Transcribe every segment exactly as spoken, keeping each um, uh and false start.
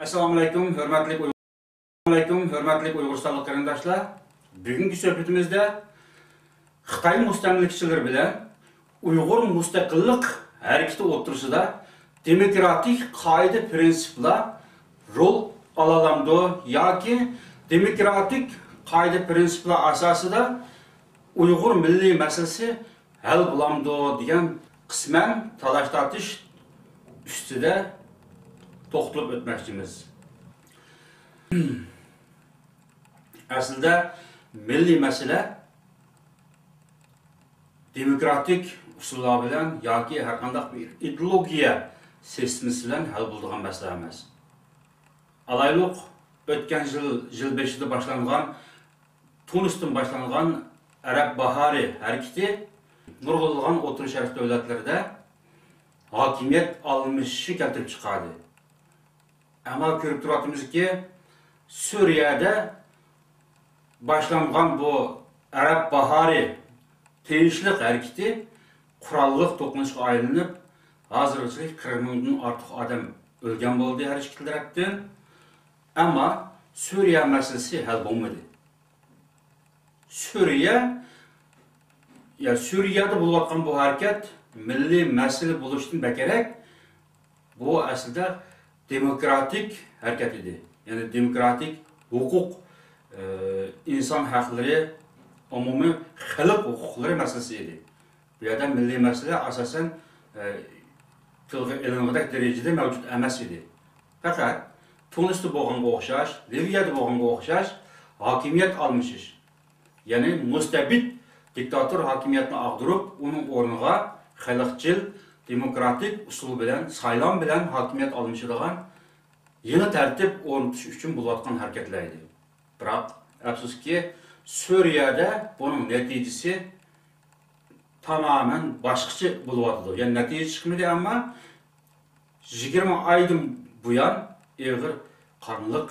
ئەسسالامۇئەلەيكۇم، ھۆرمەتلىك ئۇيغۇر، ئەسسالامۇئەلەيكۇم، ھۆرمەتلىك ئۇيغۇرىستانلىق قېرىنداشلار. بۈگۈنكى سۆھبىتىمىزدە خىتاي مۇستەملىكىچىلىرى بىلەن ئۇيغۇر مۇستەقىللىق ھەرىكىتى ئوتتۇرىسىدا دېموكراتىك قائىدە پىرىنسىپلار رول ئالالامدۇ ياكى دېموكراتىك قائىدە پىرىنسىپلار ئاساسىدا ئۇيغۇر مىللىي مەسىلىسى ھەل بولامدۇ دېگەن قىسمەن تالاش-تارتىش ئۈستىدە توختىلىپ ئۆتمەكچىمىز. ئەسلىدە مىللىي مەسىلە دېموكراتىك ئۇسۇللار بىلەن ياكى ھەرقانداق بىر ئىدېئولوگىيە سىستېمىسى بىلەن ھەل بولىدىغان مەسىلە ئەمەس. ئالايلۇق، ئۆتكەن يىل، يىل بېشىدا باشلانغان، تۇنىستىن باشلانغان ئەرەب باھارى ھەرىكىتى نۇرغۇنلىغان ئوتتۇرا شەرق دۆلەتلىرىدە ھاكىمىيەت ئالمىشىشى كەلتۈرۈپ چىقاردى. ئەمما كۆرۈپ تۇرۇۋاتىمىزكى، سۈرىيەدە باشلانغان بۇ ئەرەب باھارى تىنچلىق ھەرىكىتى قوراللىق توقۇنۇشقا ئايلىنىپ، ھازىرغىچە قىرىق مىڭدىن ئارتۇق ئادەم ئۆلگەن بولدى ھەر ئىككى تەرەپتىن. ئەمما سۈرىيە مەسىلىسى ھەل بولمىدى. سۈرىيە، يا سۈرىيەدە بولۇۋاتقان بۇ ھەرىكەت مىللىي مەسىلە بولۇشتىن بەكرەك، بۇ ئەسلىدە دېموكراتىك ھەرىكەت ئىدى. يەنى دېموكراتىك ھوقۇق، ئى، ئىنسان ھەقلىرى، ئومۇمىي خەلق ھوقۇقلىرى مەسىلىسى ئىدى. بۇ يەردە مىللىي مەسىلە ئاساسەن، ئى، تىلغا ئېلىنغۇدەك دەرىجىدە مەۋجۇت ئەمەس ئىدى. پەقەت تۇنىستا بولغانغا ئوخشاش، لىۋىيەدە بولغانغا ئوخشاش ھاكىمىيەت ئالمىشىش. يەنى مۇستەبىت دىكتاتور ھاكىمىيەتنى ئاغدۇرۇپ، ئۇنىڭ ئورنىغا خەلقچىل، دېموكراتىك ئۇسۇل بىلەن، سايلام بىلەن ھاكىمىيەت ئالمىشىدىغان يېڭى تەرتىپ ئورنىتىش ئۈچۈن بولۇۋاتقان ھەرىكەتلەر ئىدى. بىراق، ئەپسۇسكى، سۈرىيەدە بۇنىڭ نەتىجىسى تامامەن باشقىچە بولۇۋاتىدۇ. يەنى نەتىجە چىقمىدى، ئەمما يىگىرمە ئايدىن بۇيان ئېغىر قانلىق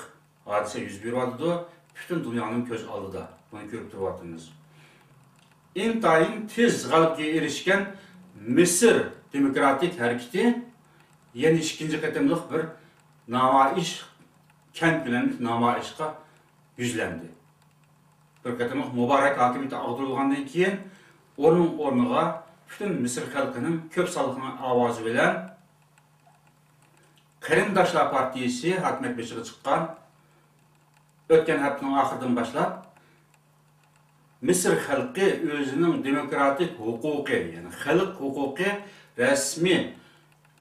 ھادىسە يۈز بېرىۋاتىدۇ. پۈتۈن دۇنيانىڭ كۆز ئالدىدا بۇنى كۆرۈپ تۇرۇۋاتىمىز. ئىنتايىن تېز غەلىبىگە ئېرىشكەن مىسىر دېموكراتىك ھەرىكىتى يەنە ئىككىنچى قېتىملىق بىر نامايىش، كەڭ كۆلەملىك نامايىشقا يۈزلەندى. بىر قېتىملىق مۇبارەك ھاكىمىيىتى ئاغدۇرۇلغاندىن كېيىن، ئۇنىڭ ئورنىغا پۈتۈن مىسىر خەلقىنىڭ كۆپ سانلىق ئاۋازى بىلەن قېرىنداشلار پارتىيىسى ھاكىمىيەت بېشىغا چىققان. ئۆتكەن ھەپتىنىڭ ئاخىرىدىن باشلاپ، مىسىر خەلقى ئۆزىنىڭ دېموكراتىك ھوقۇقى، يەنى خەلق ھوقۇقى رەسمىي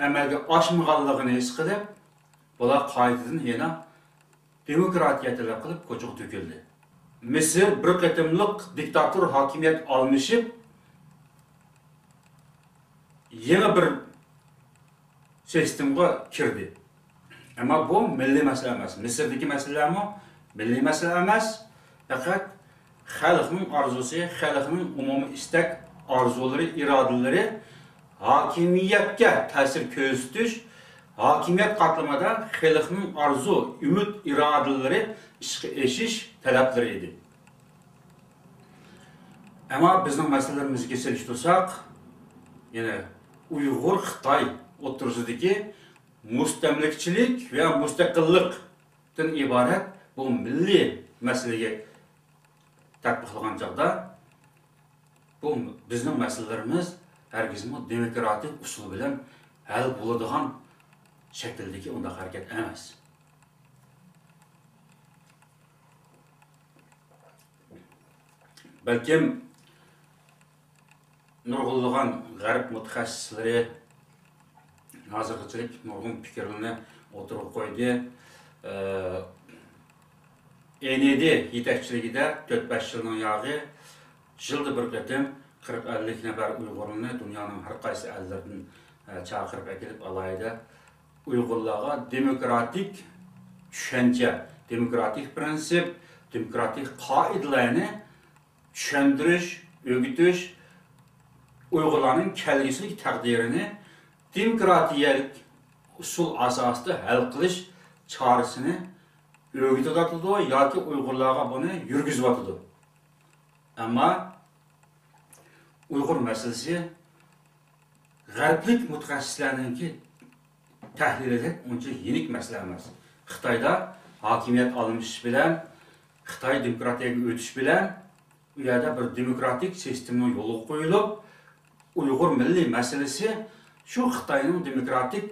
ئەمەلگە ئاشمىغانلىقىنى ھېس قىلىپ، بۇلار قايتىدىن يەنە دېموكراتىيە تەلەپ قىلىپ كوچىغا تۆكۈلدى. مىسىر بىر قېتىملىق دىكتاتور ھاكىمىيەت ئالمىشىپ، يېڭى بىر سىستېمىغا كىردى. ئەمما بۇ مىللىي مەسىلە ئەمەس. مىسىردىكى مەسىلىلەرمۇ مىللىي مەسىلە ئەمەس. پەقەت خەلقنىڭ ئارزۇسى، خەلقنىڭ ئومۇمىي ئىستەك، ئارزۇلىرى، ئىرادىلىرى، ھاكىمىيەتكە تەسىر كۆرسىتىش، ھاكىمىيەت قاتلىمىدا خەلقنىڭ ئارزۇ، ئۈمىد، ئىرادىلىرى ئىشقا ئېشىش تەلەپلىرى ئىدى. ئەمما بىزنىڭ مەسىلىلىرىمىزگە سېلىشتۇرساق، يەنى ئۇيغۇر خىتاي ئوتتۇرىسىدىكى مۇستەملىكىچىلىك ۋە مۇستەقىللىقتىن ئىبارەت بۇ مىللىي مەسىلىگە تەتبىقلىغان چاغدا، بۇ بىزنىڭ مەسىلىلىرىمىز ھەرگىزمۇ دېموكراتىك ئۇسۇل بىلەن ھەل بولىدىغان شەكىلدىكى ئۇنداق ھەرىكەت ئەمەس. بەلكىم نۇرغۇنلىغان غەرب مۇتەخەسسىسلىرى ھازىرغىچىلىك نۇرغۇن پىكىرلىرىنى ئوتتۇرىغا قويدى. ئېنىدى يېتەكچىلىكىدە تۆت بەش يىلنىڭ ياغى يىلدا بىر قېتىم قىرىق ئەللىك نەپەر ئۇيغۇرنى دۇنيانىڭ ھەر قايسى ئەللىرىدىن، ئە، چاقىرىپ ئەكېلىپ، ئالاھىدە ئۇيغۇرلارغا دېموكراتىك چۈشەنچە، دېموكراتىك پىرىنسىپ، دېموكراتىك قائىدىلەرنى چۈشەندۈرۈش، ئۆگىتىش، ئۇيغۇرلارنىڭ كەلگۈسىدىكى تەقدىرىنى دېموكراتىيەلىك ئۇسۇل ئاساسىدا ھەل قىلىش چارىسىنى ئۆگىتىۋاتىدۇ ياكى ئۇيغۇرلارغا بۇنى يۈرگۈزۈۋاتىدۇ. ئەمما ئۇيغۇر مەسىلىسى غەربلىك مۇتەخەسسىسلەرنىڭكى تەھلىلىدەك ئۇنچە يېنىك مەسىلە ئەمەس. خىتايدا ھاكىمىيەت ئالمىشىش بىلەن، خىتاي دېموكراتىيەگە ئۆتۈش بىلەن، ئۇ يەردە بىر دېموكراتىك سىستېمىنىڭ يولغا قويۇلۇپ، ئۇيغۇر مىللىي مەسىلىسى شۇ خىتاينىڭ دېموكراتىك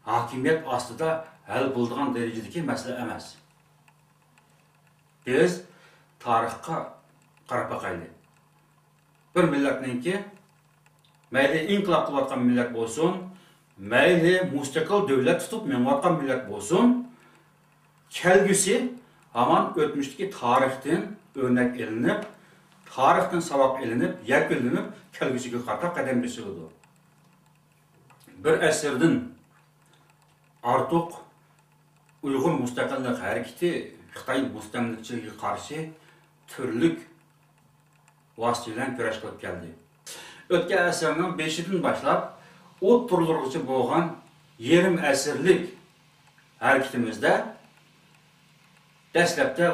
ھاكىمىيەت ئاستىدا ھەل بولىدىغان دەرىجىدىكى مەسىلە ئەمەس. بىز تارىخقا قاراپ باقايلى. بىر مىللەتنىڭكى، مەيلى ئىنقىلاب قىلىۋاتقان مىللەت بولسۇن، مەيلى مۇستەقىل دۆلەت تۇتۇپ مېڭىۋاتقان مىللەت بولسۇن، كەلگۈسى ھامان ئۆتمۈشتىكى تارىختىن ئۆرنەك ئېلىنىپ، تارىختىن ساۋاق ئېلىنىپ، يەكۈنلىنىپ، كەلگۈسىگە قارىتا قەدەم بېسىلىدۇ. بىر ئەسىردىن ئارتۇق ئۇيغۇر مۇستەقىللىق ھەرىكىتى خىتاي مۇستەملىكىچىلىكىگە قارشى تۈرلۈك ۋاسىتە بىلەن كۈرەش قىلىپ كەلدى. ئۆتكەن ئەسىرنىڭ بېشىدىن باشلاپ ئوتتۇرىلىرىغىچە بولغان يېرىم ئەسىرلىك ھەرىكىتىمىزدە دەسلەپتە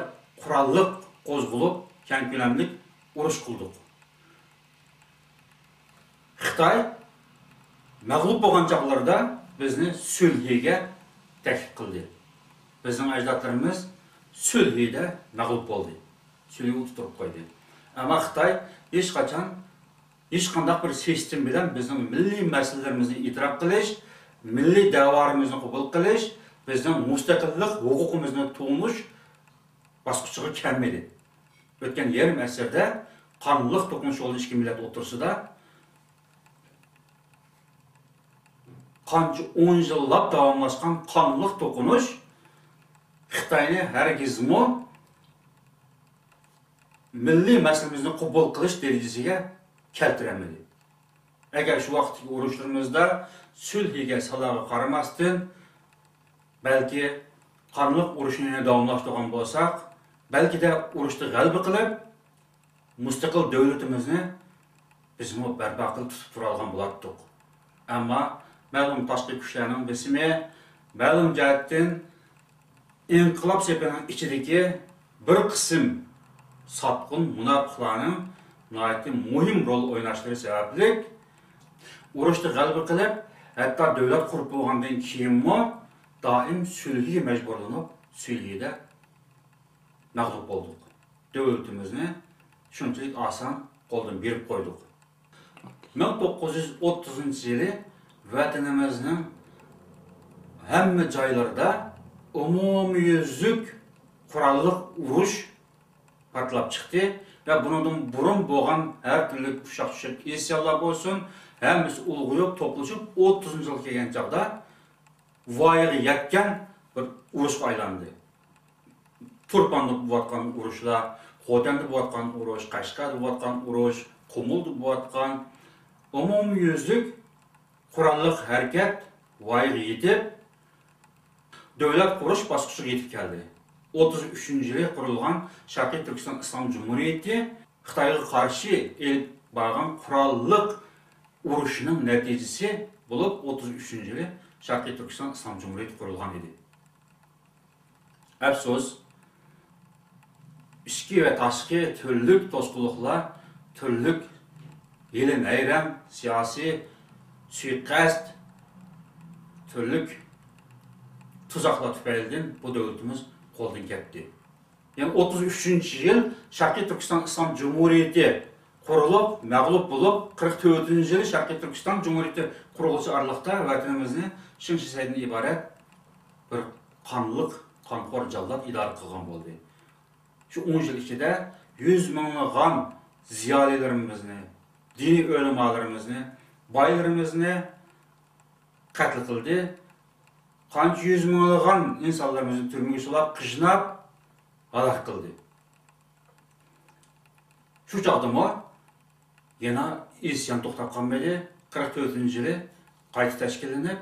قوراللىق قوزغىلىپ، كەڭ كۆلەملىك ئۇرۇش قىلدۇق. خىتاي مەغلۇپ بولغان چاغلىرىدا بىزنى سۈلھىگە تەكلىپ قىلدى. بىزنىڭ ئەجدادلىرىمىز سۈلھىدە مەغلۇپ بولدى. سۈلھى ئۇتتۇرۇپ قويدى. ئەمما خىتاي ھېچقاچان ھېچقانداق بىر سىستېما بىلەن بىزنىڭ مىللىي مەسىلىلىرىمىزنى ئېتىراپ قىلىش، مىللىي دەۋالىرىمىزنى قوبۇل قىلىش، بىزنىڭ مۇستەقىللىق ھوقۇقىمىزنى تونۇش باسقۇچىغا كەلمىدى. ئۆتكەن يېرىم ئەسىردە قانلىق توقۇنۇش بولدى ئىككى مىللەت ئوتتۇرىسىدا. قانچە ئون يىللاپ داۋاملاشقان قانلىق توقۇنۇش خىتاينى ھەرگىزمۇ مىللىي مەسىلىمىزنى قوبۇل قىلىش دەرىجىسىگە كەلتۈرەلمىدى. ئەگەر شۇ ۋاقىتتىكى ئۇرۇشلىرىمىزدا سۈلھىگە، سالاغا قارىماستىن، بەلكى قانلىق ئۇرۇشنى داۋاملاشتۇرغان بولساق، بەلكىدە ئۇرۇشتا غەلىبە قىلىپ، مۇستەقىل دۆلىتىمىزنى بىزمۇ بەرپا قىلىپ تۇتۇپ تۇرالىغان بولاتتۇق. ئەمما مەلۇم تاشقى كۈچلەرنىڭ بېسىمى، مەلۇم جەھەتتىن ئىنقىلاب سېپىنىڭ ئىچىدىكى بىر قىسىم ساتقىن مۇناپىقلارنىڭ ناھايىتى مۇھىم رول ئويناشلىرى سەۋەبلىك، ئۇرۇشتا غەلىبە قىلىپ، ھەتتا دۆلەت قۇرۇپ بولغاندىن كېيىنمۇ دائىم سۈلھىگە مەجبۇرلىنىپ، سۈلھىدە مەغلۇپ بولدۇق. دۆلىتىمىزنى شۇنچىلىك ئاسان قولدىن بېرىپ قويدۇق. مىڭ توققۇز يۈز ئوتتۇزىنچى يىلى ۋەتىنىمىزنىڭ ھەممە جايلىرىدا ئومۇميۈزلۈك قوراللىق ئۇرۇش پارتلاپ چىقتى ۋە بۇنىڭدىن بۇرۇن بولغان ھەر تۈرلۈك ئۇششاق-چۈششەك ئىسيانلار بولسۇن، ھەممىسى ئۇلغىيىپ، توپلىشىپ، ئوتتۇزىنچى يىلغا كەلگەن چاغدا ۋايىغا يەتكەن بىر ئۇرۇشقا ئايلاندى. تۇرپاندا بولۇۋاتقان ئۇرۇشلار، خوتەندە بولۇۋاتقان ئۇرۇش، قەشقەردە بولۇۋاتقان ئۇرۇش، قۇمۇلدا بولۇۋاتقان ئومۇميۈزلۈك قوراللىق ھەرىكەت ۋايىغا يېتىپ، دۆلەت قۇرۇش باسقۇچىغا يېتىپ كەلدى. ئوتتۇز ئۈچىنچى يىلى قۇرۇلغان شەرقىي تۈركىستان ئىسلام جۇمھۇرىيىتى خىتايغا قارشى ئېلىپ بارغان قوراللىق ئۇرۇشىنىڭ نەتىجىسى بولۇپ، ئوتتۇز ئۈچىنچى يىلى شەرقىي تۈركىستان ئىسلام جۇمھۇرىيىتى قۇرۇلغان ئىدى. ئەپسۇس، ئىچكى ۋە تاشقى تۈرلۈك توسقۇنلۇقلار، تۈرلۈك ھىيلە-نەيرەڭ، سىياسىي سۇيىقەست، تۈرلۈك تۇزاقلار تۈپەيلىدىن بۇ دۆلىتىمىز قولدىن كەتتى. يەنى ئوتتۇز ئۈچىنچى يىل شەرقىي تۈركىستان ئىسلام جۇمھۇرىيىتى قۇرۇلۇپ، مەغلۇپ بولۇپ، قىرىق تۆتىنچى يىلى شەرقىي تۈركىستان جۇمھۇرىيىتى قۇرۇلغۇچە ئارىلىقتا ۋەتىنىمىزنى شېڭ شىسەيدىن ئىبارەت بىر قانلىق، قانخور جاللات ئىدارە قىلغان بولدى. شۇ ئون يىل ئىچىدە يۈز مىڭلىغان زىيالىيلىرىمىزنى، دىنىي ئۆلىمالىرىمىزنى، بايلىرىمىزنى قەتل قىلدى. قانچە يۈز مىڭلىغان ئىنسانلىرىمىزنى تۈرمىگە سولاپ، قىيناپ، ھالاك قىلدى. شۇ چاغدىمۇ يەنە ئىسيان توختاپ قالمىدى. قىرىق تۆتىنچى يىلى قايتا تەشكىللىنىپ،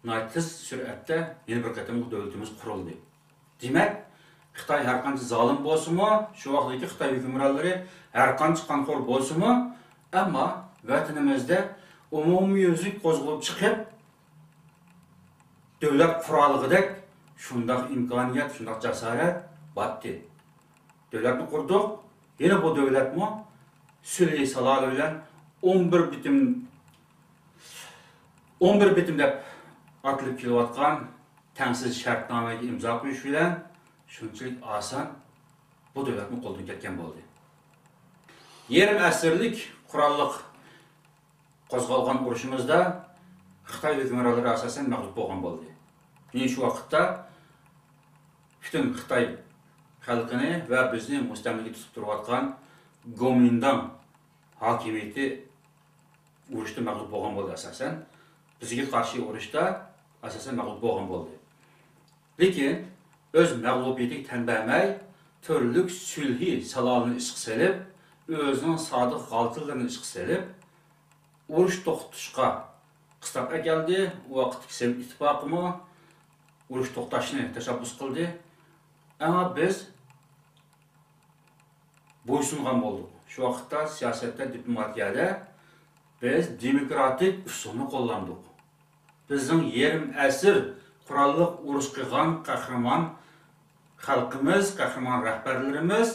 ناھايىتى تېز سۈرئەتتە يەنە بىر قېتىملىق دۆلىتىمىز قۇرۇلدى. دېمەك، خىتاي ھەرقانچە زالىم بولسىمۇ، شۇ ۋاقىتتىكى خىتاي ھۆكۈمرانلىرى ھەرقانچە قانخور بولسىمۇ، ئەمما ۋەتىنىمىزدە ئومۇميۈزلۈك قوزغىلىپ چىقىپ، دۆلەت قۇرالىغۇدەك شۇنداق ئىمكانىيەت، شۇنداق جاسارەت بارتتى. دۆلەتنى قۇردۇق، يەنە بۇ دۆلەتمۇ سۈلھى سالالى بىلەن ئون بىر بىتىم، ئون بىر بىتىم دەپ ئاتىلىپ كېلىۋاتقان تەڭسىز شەرتنامىگە ئىمزا قويۇش بىلەن شۇنچىلىك ئاسان بۇ دۆلەتمۇ قولدىن كەتكەن بولدى. يېرىم ئەسىرلىك قوراللىق قوزغالغان ئۇرۇشىمىزدا خىتاي ھۆكۈمرانلىرى ئاساسەن مەغلۇپ بولغان بولدى. كېيىن شۇ ۋاقىتتا پۈتۈن خىتاي خەلقىنى ۋە بىزنى مۇستەملىكە تۇتۇپ تۇرۇۋاتقان گومىنداڭ ھاكىمىيىتى ئۇرۇشتا مەغلۇپ بولغان بولدى ئاساسەن. بىزگە قارشى ئۇرۇشتا ئاساسەن مەغلۇپ بولغان بولدى. لېكىن ئۆز مەغلۇبىيىتىگە تەن بەرمەي، تۈرلۈك سۈلھى سالالىنى ئىشقا سېلىپ، ئۆزىنىڭ سادىق غالتىلىرىنى ئىشقا سېلىپ، ئۇرۇش توختىتىشقا قىستاپ ئەكەلدى. ئۇ ۋاقىتتىكى سوۋېت ئىتتىپاقىمۇ ئۇرۇش توختاشنى تەشەببۇس قىلدى. ئەمما بىز بويسۇنغان بولدۇق. شۇ ۋاقىتتا سىياسەتتە، دىپلوماتىيەدە بىز دېموكراتىك ئۇسۇلنى قوللاندۇق. بىزنىڭ يېرىم ئەسىر قوراللىق ئۇرۇش قىلغان قەھرىمان خەلقىمىز، قەھرىمان رەھبەرلىرىمىز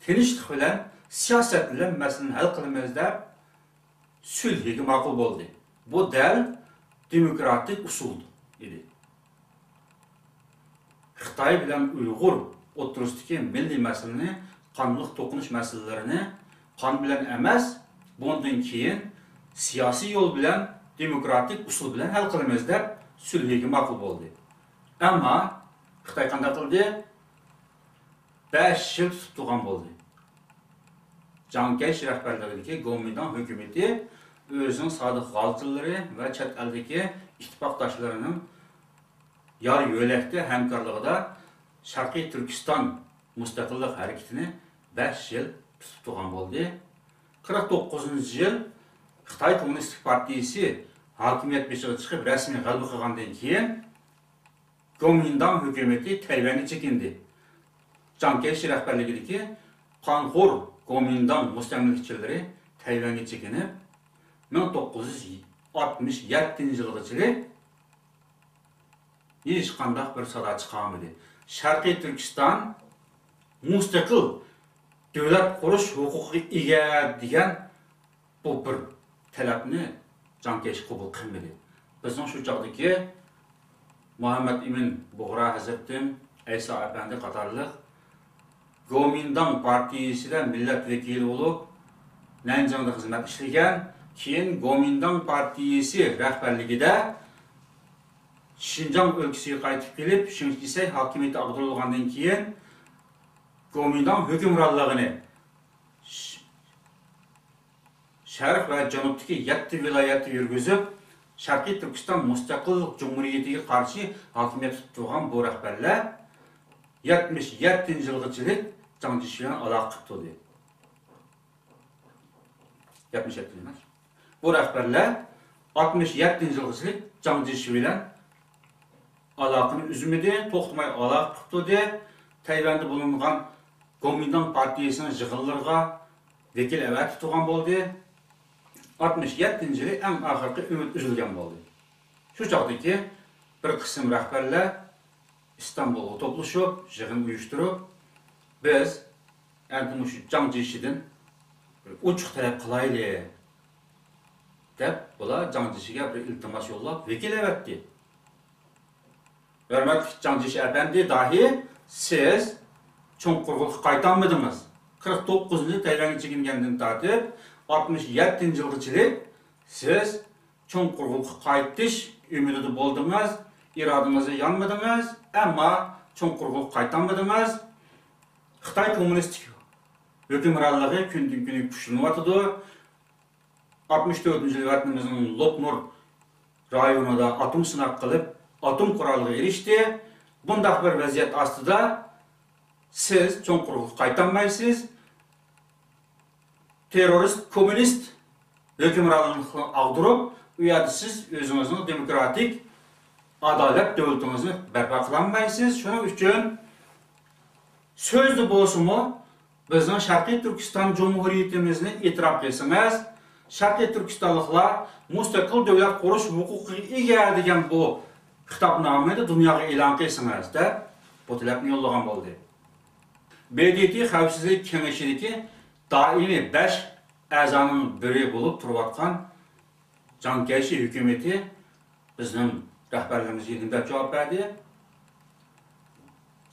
تىنچلىق بىلەن، سىياسەت بىلەن مەسىلىنى ھەل قىلىمىز دەپ سۈلھىگە ماقۇل بولدى. بۇ دەل دېموكراتىك ئۇسۇل ئىدى. خىتاي بىلەن ئۇيغۇر ئوتتۇرىسىدىكى مىللىي مەسىلىنى، قانلىق توقۇنۇش مەسىلىلىرىنى قان بىلەن ئەمەس، بۇندىن كېيىن سىياسىي يول بىلەن، دېموكراتىك ئۇسۇل بىلەن ھەل قىلىمىز دەپ سۈلھىگە ماقۇل بولدى. ئەمما خىتاي قانداق قىلدى؟ بەش يىل تۇتۇپ تۇرغان بولدى. جاڭ كەيشى رەھبەرلىكىدىكى گومىنداڭ ھۆكۈمىتى ئۆزىنىڭ سادىق غالتىلىرى ۋە چەت ئەلدىكى ئىتتىپاقداشلىرىنىڭ يار يۆلەكتە ھەمكارلىقىدا شەرقىي تۈركىستان مۇستەقىللىق ھەرىكىتىنى بەش يىل تۇتۇپ تۇرغان بولدى. قىرىق توققۇزىنچى يىل خىتاي كوممۇنىستىك پارتىيىسى ھاكىمىيەت بېشىغا چىقىپ رەسمىي غەلىبە قىلغاندىن كېيىن، گومىنداڭ ھۆكۈمىتى تەيۋەنگە چېكىندى. جاڭ كەيشى رەھبەرلىكىدىكى قانخور گومىنداڭ مۇستەملىكىچىلىرى تەيۋەنگە چېكىنىپ، مىڭ توققۇز يۈز ئاتمىش يەتتىنچى يىلغىچىلىك ھېچقانداق بىر سادا چىقارمىدى. شەرقىي تۈركىستان مۇستەقىل دۆلەت قۇرۇش ھوقۇقىغا ئىگە دېگەن بۇ بىر تەلەپنى جاڭ كەيشى قوبۇل قىلمىدى. بىزنىڭ شۇ چاغدىكى مۇھەممەد ئىمىن بۇغرا ھەزرىتىم، ئەيسا ئەپەندى قاتارلىق گومىنداڭ پارتىيىسىدە مىللەت ۋەكىلى بولۇپ، نەنجىڭدا خىزمەت ئىشلىگەن، كېيىن گومىنداڭ پارتىيىسى رەھبەرلىكىدە شىنجاڭ ئۆلكىسىگە قايتىپ كېلىپ، شېڭ شىسەي ھاكىمىيىتى ئاغدۇرۇلغاندىن كېيىن، گومىنداڭ ھۆكۈمرانلىقىنى ش-، شەرق ۋە جەنۇبتىكى يەتتە ۋىلايەتتە يۈرگۈزۈپ، شەرقىي تۈركىستان مۇستەقىللىق جۇمھۇرىيىتىگە قارشى ھاكىمىيەت تۇتۇپ تۇرغان بۇ رەھبەرلەر يەتمىش يەتتىنچى يىلغىچىلىك جاڭ جيېشى بىلەن ئالاقە قىلىپ تۇردى. يەتمىش يەتتىنچى يىل. بۇ رەھبەرلەر ئاتمىش يەتتىنچى يىلغىچىلىك جاڭ جيېشى بىلەن ئالاقىنى ئۈزمىدى، توختىماي ئالاقە قىلىپ تۇردى. تەيۋەندە بولۇنغان گومىنداڭ پارتىيىسىنىڭ يىغىنلىرىغا ۋەكىل ئەۋەتىپ تۇرغان بولدى. ئاتمىش يەتتىنچى يىلى ئەڭ ئاخىرقى ئۈمىد ئۈزۈلگەن بولدى. شۇ چاغدىكى بىر قىسىم رەھبەرلەر ئىستانبۇلغا توپلىشىپ، يىغىن ئۇيۇشتۇرۇپ، بىز ئەمدى مۇشۇ جاڭ جيېشىدىن بىر ئوچۇق تەلەپ قىلايلى، دەپ، بۇلار جاڭ جيېشىگە بىر ئىلتىماس يوللاپ، ۋەكىل ئەۋەتتى. ھۆرمەتلىك جاڭ جيېشى ئەپەندى، داھىي، سىز چوڭ قۇرۇقلۇققا قايتالمىدىڭىز. قىرىق توققۇزىنچى يىل تەيۋەنگە چېكىنگەندىن تارتىپ، ئاتمىش يەتتىنچى يىلغىچىلىك سىز چوڭ قۇرۇقلۇققا قايتىش ئۈمىدىدە بولدىڭىز، ئىرادىڭىزگە يانمىدىڭىز، ئەمما چوڭ قۇرۇقلۇققا قايتالمىدىڭىز. خىتاي كوممۇنىستىك ھۆكۈمرانلىقى كۈندىن-كۈنگە كۈچلىنىۋاتىدۇ. ئاتمىش تۆتىنچى يىلى ۋەتىنىمىزنىڭ لوپنۇر رايونىدا ئاتوم سىناق قىلىپ، ئاتوم قورالىغا ئېرىشتى. بۇنداق بىر ۋەزىيەت ئاستىدا سىز چوڭ قۇرۇقلۇققا قايتالمايسىز. تېررورىست، كوممۇنىست ھۆكۈمرانلىقنى ئاغدۇرۇپ، ئۇ يەردە سىز ئۆزىڭىزنىڭ دېموكراتىك، ئادالەت دۆلىتىڭىزنى بەرپا قىلالمايسىز. شۇنىڭ ئۈچۈن سۆزدە بولسىمۇ، بىزنىڭ شەرقىي تۈركىستان جۇمھۇرىيىتىمىزنى ئېتىراپ قىلسىڭىز، شەرقىي تۈركىستانلىقلار مۇستەقىل دۆلەت قۇرۇش ھوقۇقىغا ئىگە دېگەن بۇ خىتابنامىنى دۇنياغا ئېلان قىلسىڭىز، دەپ بۇ تەلەپنى يوللىغان بولدى. ب د ت خەۋپسىزلىك كېڭىشىدىكى دائىمىي بەش ئەزانىڭ بىرى بولۇپ تۇرۇۋاتقان جاڭ كەيشى ھۆكۈمىتى بىزنىڭ رەھبەرلىرىمىزگە نېمە دەپ جاۋاب بەردى؟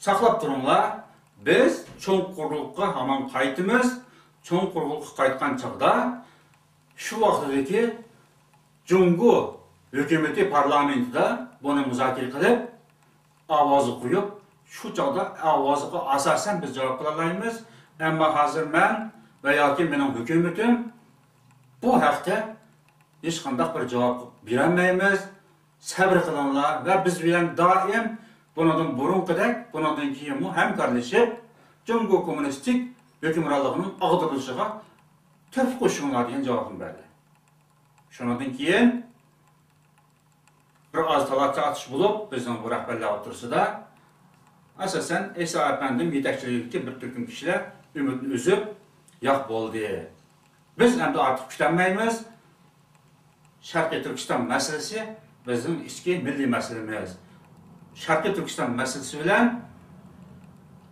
ساقلاپ تۇرۇڭلار، بىز چوڭ قۇرۇقلۇققا ھامان قايتىمىز. چوڭ قۇرۇقلۇققا قايتقان چاغدا شۇ ۋاقتىدىكى جۇڭگو ھۆكۈمىتى پارلامېنتىدا بۇنى مۇزاكىرە قىلىپ، ئاۋازغا قويۇپ، شۇ چاغدا ئاۋازغا ئاساسەن بىز جاۋاب قىلالايمىز. ئەمما ھازىر مەن ۋە ياكى مېنىڭ ھۆكۈمىتىم بۇ ھەقتە ھېچقانداق بىر جاۋاب بېرەلمەيمىز. سەۋر قىلىڭلار ۋە بىز بىلەن دائىم بۇنىڭدىن بۇرۇنقىدەك، بۇنىڭدىن كېيىنمۇ ھەمكارلىشىپ، جۇڭگو كوممۇنىستىك ھۆكۈمرانلىقىنىڭ ئاغدۇرۇلۇشىغا تۆھپە قوشۇڭلار دېگەن جاۋابنى بەردى. شۇنىڭدىن كېيىن بىر ئاز تالاش-تارتىش بولۇپ، بىزنىڭ بۇ رەھبەرلەر ئوتتۇرىسىدا، ئاساسەن، ئەيسا ئەپەندىم يېتەكچىلىكىدىكى بىر تۈركۈم كىشىلەر ئۈمىدىنى ئۈزۈپ، ياق، بولدى، بىز ئەمدى ئارتۇق كۈتەلمەيمىز. شەرقىي تۈركىستان مەسىلىسى بىزنىڭ ئىچكى مىللىي مەسىلىمىز. شەرقىي تۈركىستان مەسىلىسى بىلەن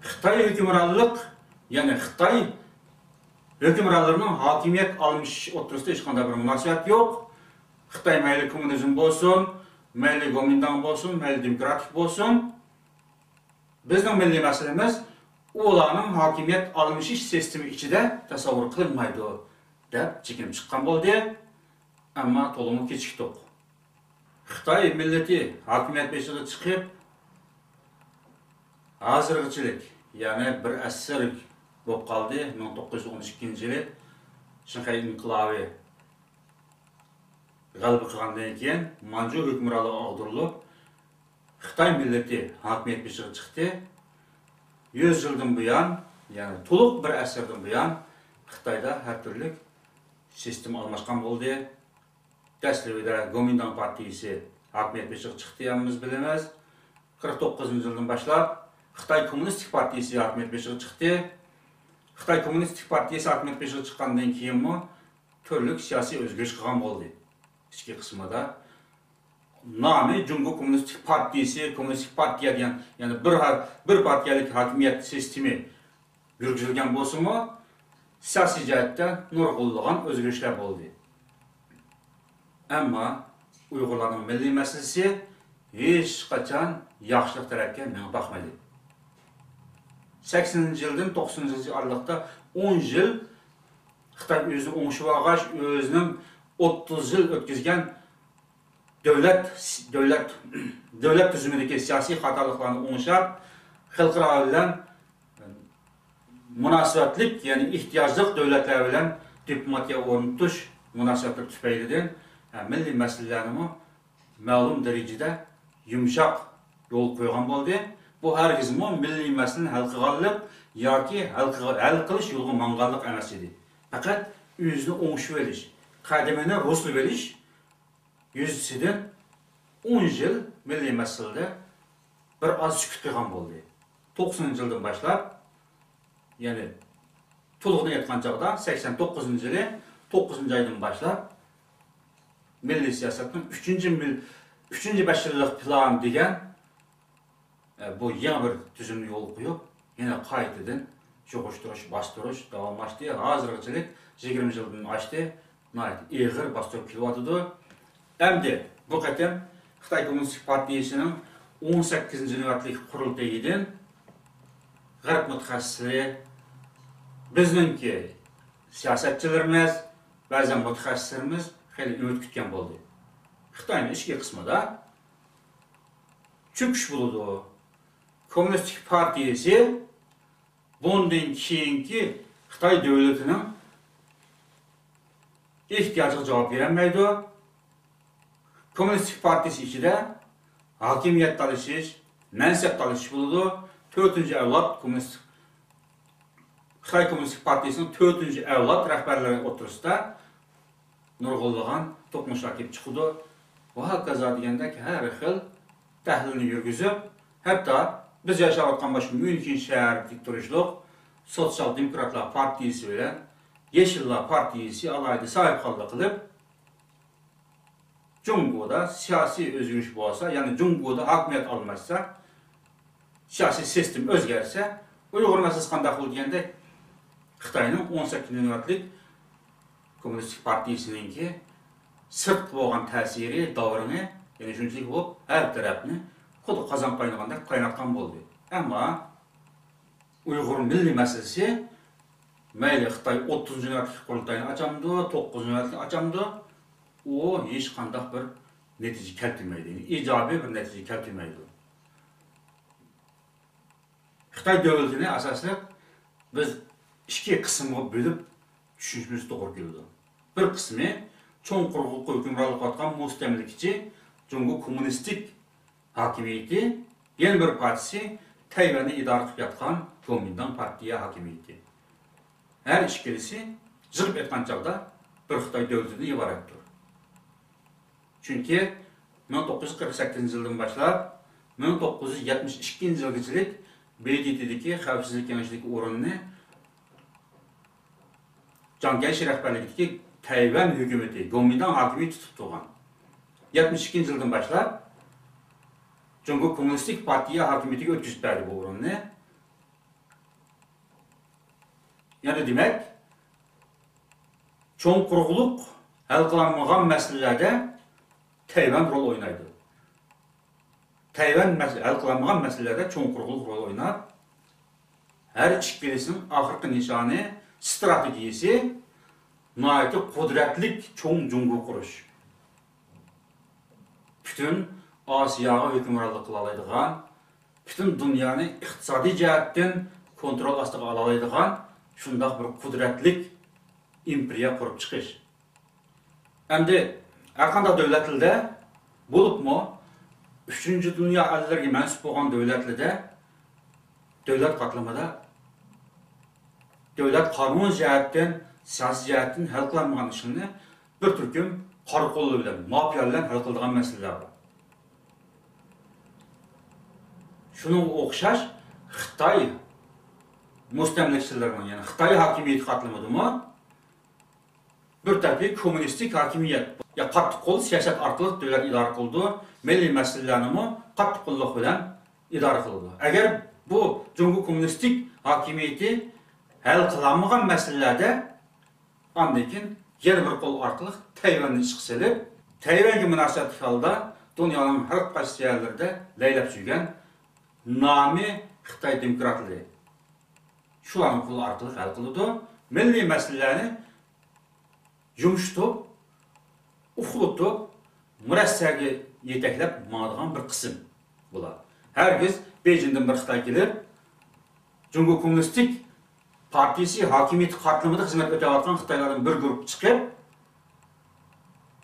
خىتاي ھۆكۈمرانلىق، يەنى خىتاي ھۆكۈمرانلىرىنىڭ ھاكىمىيەت ئالمىشىشى ئوتتۇرىسىدا ھېچقانداق بىر مۇناسىۋەت يوق. خىتاي مەيلى كوممۇنىزم بولسۇن، مەيلى گومىنداڭ بولسۇن، مەيلى دېموكراتىك بولسۇن، بىزنىڭ مىللىي مەسىلىمىز ئۇلارنىڭ ھاكىمىيەت ئالمىشىش سىستېما ئىچىدە تەسەۋۋۇر قىلىنمايدۇ، دەپ چېكىنىپ چىققان بولدى. ئەمما تولىمۇ كېچىكتۇق. خىتاي مىللىتى ھاكىمىيەت بېشىغا چىقىپ، ھازىرغىچىلىك، يەنى بىر ئەسىر بولۇپ قالدى، مىڭ توققۇز يۈز ئون ئىككىنچى يىلى شىنخەي ئىنقىلابى غەلىبە قىلغاندىن كېيىن، مانجۇ ھۆكۈمرانلىقى ئاغدۇرۇلۇپ، خىتاي مىللىتى ھاكىمىيەت بېشىغا چىقتى. يۈز يىلدىن بۇيان، يەنى تولۇق بىر ئەسىردىن بۇيان خىتايدا ھەر تۈرلۈك سىستېما ئالماشقان بولدى. دەسلىپىدە گومىنداڭ پارتىيىسى ھاكىمىيەت بېشىغا چىقتى، ھەممىمىز بىلىمىز. قىرىق توققۇزىنچى يىلدىن باشلاپ خىتاي كوممۇنىستىك پارتىيىسى ھاكىمىيەت بېشىغا چىقتى. خىتاي كوممۇنىستىك پارتىيىسى ھاكىمىيەت بېشىغا چىققاندىن كېيىنمۇ تۈرلۈك سىياسىي ئۆزگىرىش قىلغان بولدى. ئىچكى قىسمىدا نامى جۇڭگو كوممۇنىستىك پارتىيىسى، كوممۇنىستىك پارتىيە دېگەن، يەنى بىر ھا-، بىر پارتىيەلىك ھاكىمىيەت سىستېمى يۈرگۈزۈلگەن بولسىمۇ، سىياسىي جەھەتتە نۇرغۇنلىغان ئۆزگىرىشلەر بولدى. ئەمما ئۇيغۇرلارنىڭ مىللىي مەسىلىسى ھېچقاچان ياخشىلىق تەرەپكە مېڭىپ باقمىدى. سەكسىنىنچى يىلدىن توقسىنىنچى يىل ئارىلىقتا ئون يىل خىتاي ئۆزىنى ئوڭشىۋالغاچ، ئۆزىنىڭ ئوتتۇز يىل ئۆتكۈزگەن دۆلەت، دۆلەت، دۆلەت تۈزۈمىدىكى سىياسىي خاتالىقلارنى ئوڭشاپ، خەلقئارا بىلەن مۇناسىۋەتلىك، يەنى ئېھتىياجلىق دۆلەتلەر بىلەن دىپلوماتىيە ئورنىتىش مۇناسىۋەتلىرى تۈپەيلىدىن، ھە، مىللىي مەسىلىلەرنىمۇ مەلۇم دەرىجىدە يۇمشاق يول قويغان بولدى. بۇ ھەرگىزمۇ مىللىي مەسىلىنى ھەل قىلغانلىق ياكى ھەل قىلغا-، ھەل قىلىش يولىغا ماڭغانلىق ئەمەس ئىدى. پەقەت ئۆزىنى ئوڭشىۋېلىش، قەدىمىنى رۇسلىۋېلىش يۈزىسىدىن ئون يىل مىللىي مەسىلىدە بىر ئاز سۈكۈت قىلغان بولدى. توقسىنىنچى يىلدىن باشلاپ، يەنى تولۇقىنى ئېيتقان چاغدا، سەكسەن توققۇزىنچى يىلى توققۇزىنچى ئايدىن باشلاپ، مىللىي سىياسەتنىڭ ئۈچىنچى مىل-، ئۈچىنچى بەش يىللىق پىلان دېگەن، ئە، بۇ يېڭى بىر تۈزۈمنى يولغا قويۇپ، يەنە قايتىدىن چوقۇشتۇرۇش، باستۇرۇش داۋاملاشتى. ھازىرغىچىلىك يىگىرمە يىلدىن ئاشتى. ناھايىتى ئېغىر باستۇرۇپ كېلىۋاتىدۇ. ئەمدى بۇ قېتىم خىتاي كوممۇنىستىك پارتىيىسىنىڭ ئون سەككىزىنچى نۆۋەتلىك قۇرۇلتىيىدىن غەرب مۇتەخەسسىسلىرى، بىزنىڭكى سىياسەتچىلىرىمىز، بەزەن مۇتەخەسسىسلىرىمىز خېلى ئۈمىد كۈتكەن بولدى. خىتاينىڭ ئىچكى قىسمىدا چۆكۈش بولىدۇ. كوممۇنىستىك پارتىيىسى بۇندىن كېيىنكى خىتاي دۆلىتىنىڭ ئېھتىياجىغا جاۋاب بېرەلمەيدۇ. كوممۇنىستىك پارتىيىسى ئىچىدە ھاكىمىيەت تالىشىش، مەنسەپ تالىشىش بولىدۇ. تۆتىنچى ئەۋلاد كوممۇنىست، خىتاي كوممۇنىستىك پارتىيىسىنىڭ تۆتىنچى ئەۋلاد رەھبەرلىرى ئوتتۇرىسىدا نۇرغۇنلىغان توقۇنۇشلار كېلىپ چىقىدۇ. ۋە ھاكازا دېگەندەك ھەر خىل تەھلىلنى يۈرگۈزۈپ، ھەتتا بىز ياشاۋاتقان مۇشۇ ميۇنخېن شەھىرىدىكى تۇرۇشلۇق سوتسىيال دېموكراتلار پارتىيىسى بىلەن يېشىللار پارتىيىسى ئالاھىدە ساھىبخانلىق قىلىپ، جۇڭگودا سىياسىي ئۆزگىرىش بولسا، يەنى جۇڭگودا ھاكىمىيەت ئالماشسا، سىياسىي سىستېما ئۆزگەرسە، ئۇيغۇر مەسىلىسى قانداق بولىدۇ دېگەندەك، خىتاينىڭ ئون سەككىزىنچى نۆۋەتلىك كوممۇنىستىك پارتىيىسىنىڭكى سىرتقا بولغان تەسىرى، داۋرىنى يەنى شۇنچىلىك بولۇپ، ھەر تەرەپنى خۇددى قازان قاينىغاندەك قايناتقان بولدى. ئەمما ئۇيغۇر مىللىي مەسىلىسى، مەيلى خىتاي ئوتتۇزىنچى نۆۋەتلىك قۇرۇلتاينى ئاچامدۇ، توققۇزىنچى نۆۋەتلىك ئاچامدۇ، ئۇ ھېچقانداق بىر نەتىجە كەلتۈرمەيدۇ. يەنى ئىجابىي بىر نەتىجە كەلتۈرمەيدۇ. خىتاي دۆلىتىنى ئاساسلىق بىز ئىككى قىسىمغا بۆلۈپ چۈشىنىشىمىز توغرا كېلىدۇ. بىر قىسمى چوڭ قۇرۇقلۇققا ھۆكۈمرانلىق قىلىۋاتقان مۇستەملىكىچى جۇڭگو كوممۇنىستىك ھاكىمىيىتى، يەنە بىر پارچىسى تەيۋەننى ئىدارە قىلىپ ياتقان گومىنداڭ پارتىيە ھاكىمىيىتى. ھەر ئىككىلىسى يىغىپ ئېيتقان چاغدا بىر خىتاي دۆلىتىدىن ئىبارەتتۇر. چۈنكى مىڭ توققۇز يۈز قىرىق سەككىزىنچى يىلدىن باشلاپ مىڭ توققۇز يۈز يەتمىش ئىككىنچى يىلغىچىلىك ب د ت دىكى خەۋپسىزلىك كېڭىشىدىكى ئورۇننى جاڭ كەيشى رەھبەرلىكىدىكى تەيۋەن ھۆكۈمىتى، گومىنداڭ ھاكىمىيىتى تۇتۇپ تۇرغان. يەتمىش ئىككىنچى يىلدىن باشلاپ جۇڭگو كوممۇنىستىك پارتىيە ھاكىمىيىتىگە ئۆتكۈزۈپ بەردى بۇ ئورۇننى. يەنى دېمەك، چوڭ قۇرۇقلۇق ھەل قىلالمىغان مەسىلىلەردە تەيۋەن رول ئوينايدۇ. تەيۋەن مەس-، ھەل قىلالمىغان مەسىلىلەردە چوڭ قۇرۇقلۇق رول ئويناپ، ھەر ئىككىلىسىنىڭ ئاخىرقى نىشانى، ستراتېگىيىسى ناھايىتى قۇدرەتلىك چوڭ جۇڭگو قۇرۇش. پۈتۈن ئاسىياغا ھۆكۈمرانلىق قىلالايدىغان، پۈتۈن دۇنيانى ئىقتىسادىي جەھەتتىن كونترول ئاستىغا ئالالايدىغان شۇنداق بىر قۇدرەتلىك ئىمپېرىيە قۇرۇپ چىقىش. ئەمدى ھەرقانداق دۆلەتلەردە، بولۇپمۇ ئۈچىنچى دۇنيا ئەللىرىگە مەنسۇپ بولغان دۆلەتلەردە دۆلەت قاتلىمىدا دۆلەت قانۇن جەھەتتىن، سىياسىي جەھەتتىن ھەل قىلالمىغان ئىشلارنى بىر تۈركۈم قارا قوللار بىلەن، مافىيا بىلەن ھەل قىلىدىغان مەسىلىلەر بار. شۇنىڭغا ئوخشاش خىتاي مۇستەملىكىچىلىرىنىڭ، يەنى خىتاي ھاكىمىيىتى قاتلىمىدىمۇ بىر تەرىپى كوممۇنىستىك ھاكىمىيەت، يا قاتتىق قول سىياسەت ئارقىلىق دۆلەت ئىدارە قىلىدۇ، مىللىي مەسىلىلەرنىمۇ قاتتىق قوللۇق بىلەن ئىدارە قىلىدۇ. ئەگەر بۇ جۇڭگو كوممۇنىستىك ھاكىمىيىتى ھەل قىلالمىغان مەسىلىلەردە، ئاندىن كېيىن يەنە بىر قول ئارقىلىق تەيۋەننى ئىشقا سېلىپ، تەيۋەنگە مۇناسىۋەتلىك ھالدا دۇنيانىڭ ھەر قايسى يەرلىرىدە لەيلەپ يۈرگەن نامى خىتاي دېموكراتلىرى، شۇلارنىڭ قولى ئارقىلىق ھەل قىلىدۇ. مىللىي مەسىلىلەرنى يۇمشىتىپ، ئۇخلىتىپ، مۇرەسسەگە يېتەكلەپ ماڭىدىغان بىر قىسىم بۇلار. ھەرگىز بېيجىڭدىن بىر خىتاي كېلىپ، جۇڭگو كوممۇنىستىك پارتىيىسى ھاكىمىيىتى قاتلىمىدا خىزمەت ئۆتەۋاتقان خىتايلاردىن بىر گۇرۇپپا چىقىپ،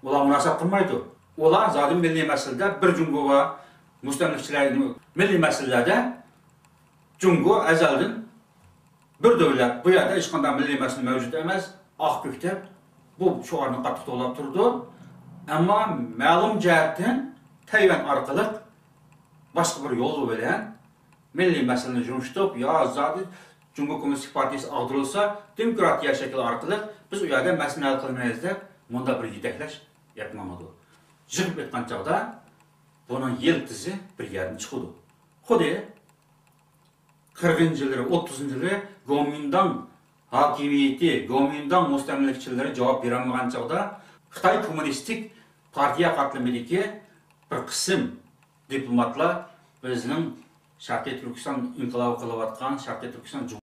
ئۇلار مۇناسىۋەت قىلمايدۇ. ئۇلار زادى مىللىي مەسىلىدە بىر جۇڭگو ۋە مۇستەملىكىچىلەر، مىللىي مەسىلىلەردە جۇڭگو ئەزەلدىن بىر دۆلەت، بۇ يەردە ھېچقانداق مىللىي مەسىلە مەۋجۇت ئەمەس، ئاق كۆك دەپ بۇ شوئارنى قاتتىق توۋلاپ تۇرىدۇ. ئەمما مەلۇم جەھەتتىن تەيۋەن ئارقىلىق باشقا بىر يول بىلەن مىللىي مەسىلىنى يۇمشىتىپ، يا زادى جۇڭگو كوممۇنىستىك پارتىيىسى ئاغدۇرۇلسا، دېموكراتىيە شەكلى ئارقىلىق بىز ئۇ يەردە مەسىلىنى ھەل قىلىمىز دەپ مۇنداق بىر يېتەكلەش ئېلىپ ماڭىدۇ. يىغىپ ئېيتقان چاغدا بۇنىڭ يىلتىزى بىر يەردىن چىقىدۇ. خۇددى قىرىقىنچى يىللىرى، ئوتتۇزىنچى يىللىرى گومىنداڭ ھاكىمىيىتى، گومىنداڭ مۇستەملىكىچىلىرى جاۋاب بېرەلمىگەن چاغدا خىتاي كوممۇنىستىك پارتىيە قاتلىمىدىكى بىر قىسىم دىپلوماتلار بىزنىڭ شەرقىي تۈركىستان ئىنقىلابى قىلىۋاتقان، شەرقىي تۈركىستان